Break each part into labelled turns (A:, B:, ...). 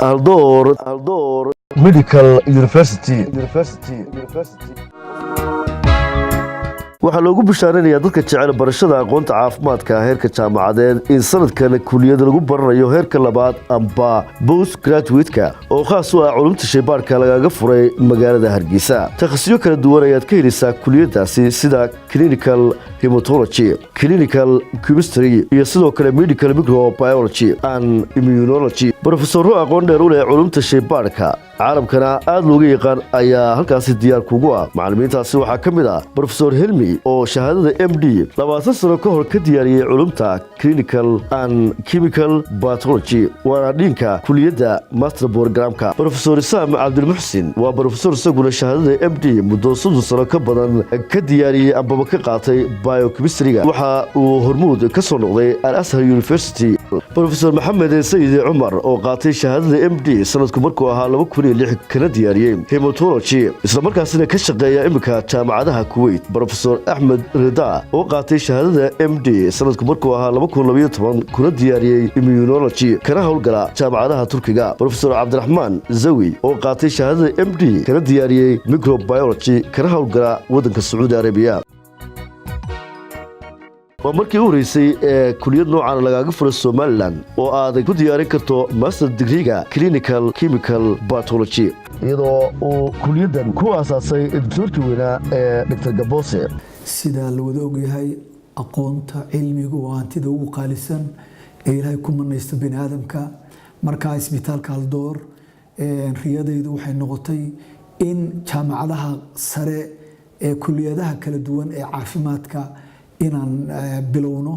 A: Haldoor, Haldoor Medical University. Waxaa loogu bishaaranayaa dadka jecel barashada aqoonta caafimaadka heerka jaamacadeed in sanadkan kuliyad lagu baranayo heerka labaad amba post graduate-ka oo khaas u ah culumta shaybaarka lagaga furay magaalada Hargeysa. Takhasuyo kala duwan ayaad ka helaysaa kuliyadaasi, sida clinical hematology, clinical chemistry iyo sidoo kale medical microbiology and immunology. Brofesoro aqoon dheer u leh culumta shaybaarka, caalamkana aada looga yaqaan, ayaa halkaasi diyaar kugu ah. Macallimiintaasi waxaa ka mid ah Brofesor Helmi oo shahaadada MD 20 sano ka hor ka diyaariyey culumta clinical and chemical pathology, waana dean-ka kuliyadda master programka. Brofesor Isaam Cabdilmuxsin waa brofesor isaguna shahaadada MD muddo 30 sano ka badan ka diyaariyey ambaba ka qaatay biochemistryga. Waxa uu hormuud ka soo noqday Al Ashar University. Brofesor Maxamed Sayid Cumar oo qaatay shahaadada MD sanadku markuu ahaa 2006, kana diyaariyey hematology, islamarkaasina ka shaqeeya iminka jaamacadaha Kuwait. Brofesor Axmed Rida oo qaatay shahaadada MD sanadku markuu ahaa 2012, kuna diyaariyey immunology, kana howlgala jaamacadaha Turkiga. Brofesor Cabdiraxmaan Zawi oo qaatay shahaadada MD, kana diyaariyey microbiology, kana howlgala waddanka Sacuudi Arabiya. Waa markii u horeysay ee kuliyad noocan lagaaga furay Somaliland oo aad ku diyaarin karto master degreega clinical chemical pathology, iyadoo uu kuliyaddan ku aasaasay doctoorkii weynaa ee Dr Gabose.
B: Sida la wada ogyahay, aqoonta cilmigu waa hantida ugu qaalisan ee Ilaahay ku manaysto bini aadamka. Markaa Isbitaalka Haldoor, riyadaydu waxay noqotay in jaamacadaha sare ee kuliyadaha kala duwan ee caafimaadka inaan bilowno.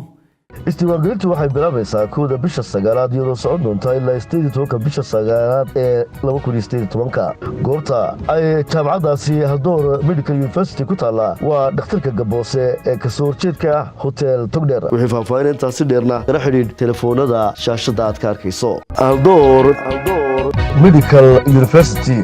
A: Isdiiwaangelintu waxay bilaabaysaa 1-da bisha sagaalaad, iyadoo socon doonta ilaa 18-ka bisha sagaalaad ee 2018-ka. Goobta ay jaamacaddaasi Haldoor Medical University ku taallaa waa dhakhtarka Gaboose ee kasoo horjeedka Hotel Togdheer. Wixii faahfaahin intaasi dheerna kala xidhiidh telefoonada shaashadda aad ka arkayso. Haldoor Medical University.